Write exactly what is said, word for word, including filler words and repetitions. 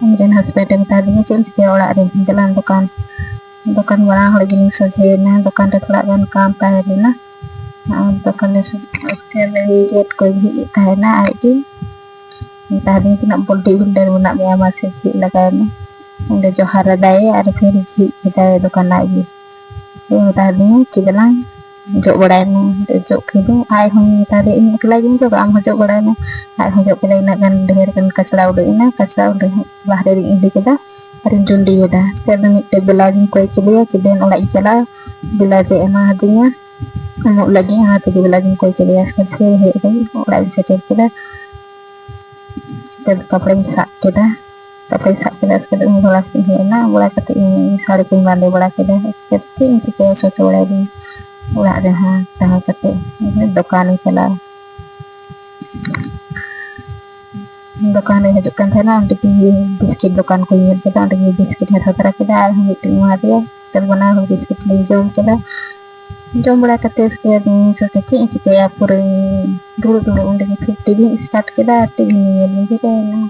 ᱤᱧ ᱨᱮᱱ ᱦᱟᱥᱵᱮᱱᱰ ᱮ ᱢᱮᱛᱟ ᱫᱤᱧᱟ, "ᱪᱮᱫ ᱮᱢ ᱪᱤᱠᱟᱹᱭᱟ ᱚᱲᱟᱜ ᱨᱮ?" ᱤᱧ ᱪᱟᱞᱟᱣ ᱮᱱ ᱫᱚᱠᱟᱱ᱾ ᱫᱚᱠᱟᱱ ᱵᱟᱱᱟ ᱦᱚᱲ ᱜᱮᱞᱤᱧ ᱥᱚᱡᱷᱮᱭᱮᱱᱟ᱾ ᱫᱚᱠᱟᱱ ᱨᱮ ᱛᱷᱚᱲᱟ ᱜᱟᱱ ᱠᱟᱢ ᱛᱟᱦᱮᱸ ᱞᱮᱱᱟ᱾ ᱟᱨ ᱫᱚᱠᱟᱱ ᱨᱮ ᱥᱚᱡᱷᱮ ᱞᱟᱹᱜᱤᱫ ᱜᱮᱴ ᱠᱚᱭ ᱡᱷᱤᱡ ᱮᱫ ᱛᱟᱦᱮᱱᱟ ᱟᱡ ᱜᱮ᱾ ᱢᱮᱛᱟ ᱫᱤᱧ, "ᱛᱤᱱᱟᱹᱜ ᱵᱚᱰᱤ ᱵᱤᱞᱰᱟᱨ ᱢᱮᱱᱟᱜ ᱢᱮᱭᱟ, ᱢᱟ ᱥᱮ ᱡᱷᱤᱡ ᱞᱟᱜᱟᱭ ᱢᱮ᱾" ᱚᱸᱰᱮ ᱡᱚᱦᱟᱨ ᱟᱫᱟᱭ ᱟᱨ ᱯᱷᱤᱨ ᱡᱷᱤᱡ ᱠᱮᱫᱟᱭ ᱫᱚᱠᱟᱱ ᱟᱡ ᱜᱮ᱾ ᱤᱧ ᱢᱮᱛᱟ ᱫᱤᱧᱟ, "ᱪᱮᱫ ᱫᱚᱞᱟᱝ ᱡᱚᱜ ᱵᱟᱲᱟᱭ ᱢᱮ᱾" ᱟᱫᱚ ᱡᱚᱜ ᱠᱮᱫᱟᱹᱧ, ᱟᱡ ᱦᱚᱸᱧ ᱢᱮᱛᱟ ᱫᱮᱭᱟ, "ᱤᱧ ᱮᱠᱞᱟ ᱜᱤᱧ ᱡᱚᱜᱟ, ᱟᱢ ᱦᱚᱸ ᱡᱚᱜ ᱵᱟᱲᱟᱭ ᱢᱮ᱾" ᱟᱡ ᱦᱚᱸ ᱡᱚᱜ ᱠᱮᱫᱟᱭ, ᱤᱱᱟᱹᱜ ᱜᱟᱱ ᱰᱷᱮᱨ ᱜᱟᱱ ᱠᱟᱪᱲᱟ ᱩᱰᱩᱠ ᱮᱱᱟ, ᱠᱟᱪᱲᱟ ᱚᱸᱰᱮ ᱵᱟᱦᱨᱮ ᱨᱤᱧ ᱤᱫᱤ ᱠᱮᱫᱟ ᱟᱨᱤᱧ ᱡᱩᱸᱰᱤᱭᱮᱫᱟ᱾ ᱟᱫᱚ ᱢᱤᱫᱴᱮᱡ ᱵᱞᱟᱣᱩᱡᱽ ᱤᱧ ᱠᱚᱭ ᱠᱮᱫᱮᱭᱟ, ᱪᱮᱫ ᱫᱮᱱ ᱚᱲᱟᱜ ᱤᱧ ᱪᱟᱞᱟᱜᱼᱟ, ᱵᱞᱟᱣᱩᱡᱽ ᱮ ᱮᱢᱟ ᱫᱤᱧᱟ ᱮᱢᱚᱜ ᱞᱟᱹᱜᱤᱫ, ᱚᱱᱟ ᱛᱮᱜᱮ ᱵᱞᱟᱣᱩᱡᱽ ᱤᱧ ᱠᱚᱭ ᱠᱮᱫᱮᱭᱟ᱾ ᱟᱥᱠᱮ ᱯᱷᱤᱨ ᱦᱮᱡ ᱠᱟᱛᱮ ᱚᱲᱟᱜ ᱤᱧ ᱥᱮᱴᱮᱨ ᱠᱮᱫᱟ᱾ ᱛᱮ ᱠᱟᱯᱲᱟᱧ ᱥᱟᱵ ᱠᱮᱫᱟ, ᱠᱟᱯᱲᱟᱧ ᱥᱟᱵ ᱠᱮᱫᱟ᱾ ᱟᱥᱠᱮ ᱤᱧ ᱵᱷᱚᱲᱟ ᱥᱮᱫ ᱤᱧ ᱦᱮᱡ ᱮᱱᱟ, ᱵᱷᱚᱲᱟ ᱠᱟᱛᱮ ᱤᱧ ᱥᱟᱹᱲᱤ ᱠᱚᱧ ᱵᱟᱸᱫᱮ ᱵᱟᱲᱟ ᱠᱮᱫᱟ᱾ ᱟᱥᱠᱮ ᱪᱮᱫ ᱤᱧ ᱪᱤᱠᱟᱹᱭᱟ, ᱥᱚᱪ ᱵᱟᱲᱟᱭ ᱫᱤᱧ ᱚᱲᱟᱜ ᱨᱮᱦᱚᱸ ᱛᱟᱦᱮᱸ ᱠᱟᱛᱮ ᱫᱚᱠᱟᱱᱤᱧ ᱪᱟᱞᱟᱜᱼᱟ᱾ ᱫᱚᱠᱟᱱ ᱨᱮ ᱦᱤᱡᱩᱜ ᱠᱟᱱ ᱛᱟᱦᱮᱱᱟ, ᱚᱸᱰᱮ ᱜᱮ ᱵᱤᱥᱠᱤᱴ ᱫᱚᱠᱟᱱ ᱠᱚᱧ ᱧᱮᱞ ᱠᱮᱫᱟ, ᱚᱸᱰᱮ ᱜᱮ ᱵᱤᱥᱠᱤᱴ ᱦᱟᱛᱟᱣ ᱛᱚᱨᱟ ᱠᱮᱫᱟ, ᱟᱨᱦᱚᱸ ᱢᱤᱫᱴᱮᱱ ᱮᱢᱟ ᱫᱮᱭᱟ᱾ ᱛᱚ ᱵᱟᱱᱟ ᱦᱚᱲ ᱵᱤᱥᱠᱤᱴ ᱞᱮ ᱡᱚᱢ ᱠᱮᱫᱟ᱾ ᱡᱚᱢ ᱵᱟᱲᱟ ᱠᱟᱛᱮ ᱩᱥᱠᱮ ᱵᱟᱫ ᱤᱧ ᱥᱚᱪᱟ ᱪᱮᱫ ᱤᱧ ᱪᱤᱠᱟᱹᱭᱟ, ᱯᱩᱨᱟᱹᱧ ᱫᱩᱲᱩᱵ ᱫᱩᱲᱩᱵ ᱚᱸᱰᱮ ᱜᱮ ᱯᱷᱤᱨ ᱴᱤᱵᱷᱤᱧ ᱥᱴᱟᱨᱴ ᱠᱮᱫᱟ, ᱴᱤᱵᱷᱤ ᱧᱮᱞ ᱤᱧ ᱫᱷᱩᱨᱟᱹᱣ ᱮᱱᱟ᱾